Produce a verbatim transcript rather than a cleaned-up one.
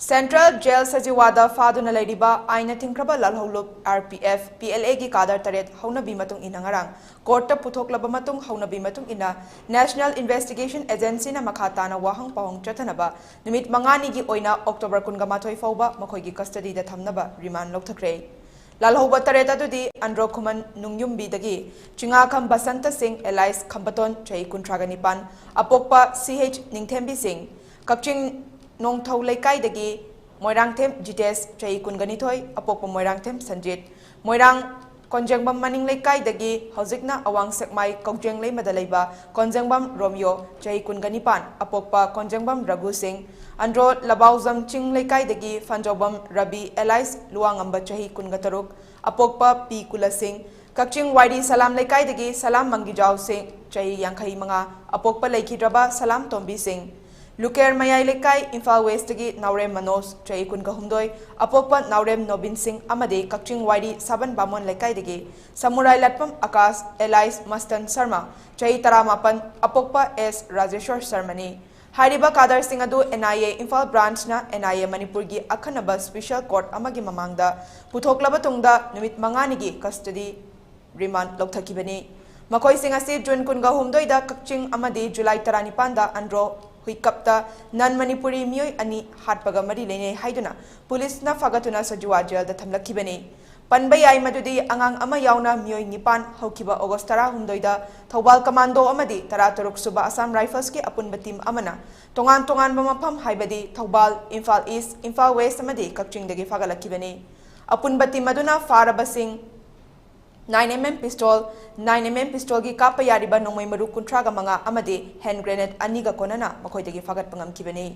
Central Jail ꯁꯖꯤꯋꯥꯗ ꯐꯥꯗꯨꯅ ꯂꯩꯔꯤꯕ ꯑꯥꯏꯟꯅ ꯊꯤꯡꯈ꯭ꯔꯕ ꯂꯥꯜꯍꯧꯂꯨꯞ RPF, PLA ꯒꯤ ꯀꯥꯗꯔ ꯇꯔꯦꯠ ꯍꯧꯅꯕꯤ ꯃꯇꯨꯡ ꯏꯟꯅ ꯉꯔꯥꯡ ꯀꯣꯔꯠꯇ ꯄꯨꯊꯣꯛꯂꯕ ꯃꯇꯨꯡ, ꯍꯧꯅꯕꯤ ꯃꯇꯨꯡ ꯏꯟꯅ National Investigation Agency ꯅ ꯃꯈꯥ ꯇꯥꯅ ꯋꯥꯍꯪ ꯄꯥꯎꯍꯪ ꯆꯠꯊꯅꯕ ꯅꯨꯃꯤꯠ ꯃꯉꯥꯅꯤꯒꯤ ꯑꯣꯏꯅ October ꯀꯨꯟꯒ ꯃꯥꯊꯣꯏ ꯐꯥꯎꯕ ꯃꯈꯣꯏꯒꯤ custody ꯗ ꯊꯝꯅꯕ remand ꯂꯧꯊꯈ꯭ꯔꯦ꯫ ꯂꯥꯜꯍꯧꯕ ꯇꯔꯦꯠ ꯑꯗꯨꯗꯤ ꯑꯟꯗ꯭ꯔꯣ ꯈꯨꯃꯟ ꯅꯨꯡꯌꯨꯝꯕꯤꯗꯒꯤ ꯆꯤꯉꯥꯈꯝ ꯕꯁꯟꯇ ꯁꯤꯡ alias ꯈꯝꯕꯇꯣꯟ, ꯆꯍꯤ ꯀꯨꯟꯊ꯭ꯔꯥꯒ ꯅꯤꯄꯥꯟ, ꯑꯄꯣꯛꯄ CH ꯅꯤꯡꯊꯦꯝꯕꯤ ꯁꯤꯡ, ꯀꯛꯆꯤꯡ ꯅꯣꯡꯊꯧ ꯂꯩꯀꯥꯏꯗꯒꯤ ꯃꯣꯏꯔꯥꯡꯊꯦꯝ ꯖꯤꯇꯦꯁ, ꯆꯍꯤ ꯀꯨꯟꯒ ꯅꯤꯊꯣꯏ, ꯑꯄꯣꯛꯄ ꯃꯣꯏꯔꯥꯡꯊꯦꯝ ꯁꯟꯖꯤꯠ, ꯃꯣꯏꯔꯥꯡ ꯀꯣꯟꯖꯦꯡꯕꯝ ꯃꯅꯤꯡ ꯂꯩꯀꯥꯏꯗꯒꯤ ꯍꯧꯖꯤꯛꯅ ꯑꯋꯥꯡ ꯁꯦꯛꯃꯥꯏ ꯀꯧꯖꯦꯡ ꯂꯩꯃꯗ ꯂꯩꯕ ꯀꯣꯟꯖꯦꯡꯕꯝ ꯔꯣꯃꯤꯌꯣ, ꯆꯍꯤ ꯀꯨꯟꯒ ꯅꯤꯄꯥꯟ, ꯑꯄꯣꯛꯄ ꯀꯣꯟꯖꯦꯡꯕꯝ ꯔꯘꯨ ꯁꯤꯡ, ꯑꯟꯗ꯭ꯔꯣ ꯂꯕꯥꯎꯖꯝ ꯆꯤꯡ ꯂꯩꯀꯥꯏꯗꯒꯤ ꯐꯟꯖꯧꯕꯝ ꯔꯕꯤ alias ꯂꯨꯋꯥꯉꯝꯕ, ꯆꯍꯤ ꯀꯨꯟꯒ ꯇꯔꯨꯛ, ꯑꯄꯣꯛꯄ ꯄꯤ ꯀꯨꯂꯁꯤꯡ, ꯀꯛꯆꯤꯡ ꯋꯥꯏꯔꯤ ꯁꯂꯥꯝ ꯂꯩꯀꯥꯏꯗꯒꯤ ꯁꯂꯥꯝ ꯃꯪꯒꯤꯖꯥꯎ ꯁꯤꯡ, ꯆꯍꯤ ꯌꯥꯡꯈꯩ ꯃꯉꯥ, ꯑꯄꯣꯛꯄ ꯂꯩꯈꯤꯗ꯭ꯔꯕ ꯁꯂꯥꯝ ꯇꯣꯝꯕꯤ ꯁꯤꯡ, ꯂꯨꯀꯦꯔ ꯃꯌꯥꯏ ꯂꯩꯀꯥꯏ, ꯏꯝꯐꯥꯜ ꯋꯦꯁꯇꯒꯤ ꯅꯥꯎꯔꯦꯝ ꯃꯅꯣꯖ, ꯆꯍꯤ ꯀꯨꯟꯒ ꯍꯨꯝꯗꯣꯏ, ꯑꯄꯣꯛꯄ ꯅꯥꯎꯔꯦꯝ ꯅꯣꯕꯤꯟ ꯁꯤꯡ ꯑꯃꯗꯤ ꯀꯛꯆꯤꯡ ꯋꯥꯏꯔꯤ ꯁꯥꯕꯟ ꯕꯥꯃꯣꯟ ꯂꯩꯀꯥꯏꯗꯒꯤ ꯁꯃꯨꯔꯥꯏ ꯂꯥꯠꯄꯝ ꯑꯀꯥꯁ alias ꯃꯁꯇꯟ ꯁꯔꯃ, ꯆꯍꯤ ꯇꯔꯥꯃꯥꯄꯟ, ꯑꯄꯣꯛꯄ ꯑꯦꯁ ꯔꯥꯖꯦꯁ꯭ꯋꯔ ꯁꯔꯃꯅꯤ꯫ ꯍꯥꯏꯔꯤꯕ ꯀꯥꯗꯔꯁꯤꯡ ꯑꯗꯨ NIA ꯏꯝꯐꯥꯜ branch ꯅ NIA ꯃꯅꯤꯄꯨꯔꯒꯤ ꯑꯈꯟꯅꯕ special court ꯑꯃꯒꯤ ꯃꯃꯥꯡꯗ ꯄꯨꯊꯣꯛꯂꯕ ꯇꯨꯡꯗ ꯅꯨꯃꯤꯠ ꯃꯉꯥꯅꯤꯒꯤ custody remand ꯂꯧꯊꯈꯤꯕꯅꯤ꯫ ꯃꯈꯣꯏꯁꯤꯡ ꯑꯁꯤ ꯖꯨꯟ ꯀꯨꯟꯒ ꯍꯨꯝꯗꯣꯏꯗ ꯀꯛꯆꯤꯡ ꯑꯃꯗꯤ ꯖꯨꯂꯥꯏ ꯇꯔꯥꯅꯤꯄꯥꯟꯗ ꯑꯟꯗ꯭ꯔꯣ ꯍꯨꯏꯀꯞꯇ non Manipuri ꯃꯤꯑꯣꯏ ꯑꯅꯤ ꯍꯥꯠꯄꯒ ꯃꯔꯤ ꯂꯩꯅꯩ ꯍꯥꯏꯗꯨꯅ ꯄꯨꯂꯤꯁꯅ ꯐꯥꯒꯠꯇꯨꯅ ꯁꯖꯤꯋꯥ ꯖꯦꯜꯗ ꯊꯝꯂꯛꯈꯤꯕꯅꯤ꯫ ꯄꯟꯕ ꯌꯥꯏ ꯃꯗꯨꯗꯤ ꯑꯉꯥꯡ ꯑꯃ ꯌꯥꯎꯅ ꯃꯤꯑꯣꯏ ꯅꯤꯄꯥꯟ ꯍꯧꯈꯤꯕ ꯑꯣꯒꯁ ꯇꯔꯥꯍꯨꯝꯗꯣꯏꯗ ꯊꯧꯕꯥꯜ ꯀꯃꯥꯟꯗꯣ ꯑꯃꯗꯤ ꯇꯔꯥꯇꯔꯨꯛ ꯁꯨꯕ Assam Rifles ꯀꯤ ꯑꯄꯨꯟꯕ team ꯑꯃꯅ ꯇꯣꯉꯥꯟ ꯇꯣꯉꯥꯟꯕ ꯃꯐꯝ ꯍꯥꯏꯕꯗꯤ ꯊꯧꯕꯥꯜ, ꯏꯝꯐꯥꯜ East, ꯏꯝꯐꯥꯜ West ꯑꯃꯗꯤ ꯀꯛꯆꯤꯡꯗꯒꯤ ꯐꯥꯒꯠꯂꯛꯈꯤꯕꯅꯤ꯫ ꯑꯄꯨꯟꯕ team ꯑꯗꯨꯅ ꯐꯥꯔꯕꯁꯤꯡ nine MM pistol, nine MM pistol ꯒꯤ ꯀꯥꯞꯄ ꯌꯥꯔꯤꯕ ꯅꯣꯡꯃꯩ ꯃꯔꯨ ꯀꯨꯟꯊ꯭ꯔꯥꯒ ꯃꯉꯥ ꯑꯃꯗꯤ hand grenade ꯑꯅꯤꯒ ꯀꯣꯟꯅꯅ ꯃꯈꯣꯏꯗꯒꯤ ꯐꯥꯒꯠꯄ ꯉꯝꯈꯤꯕꯅꯤ꯫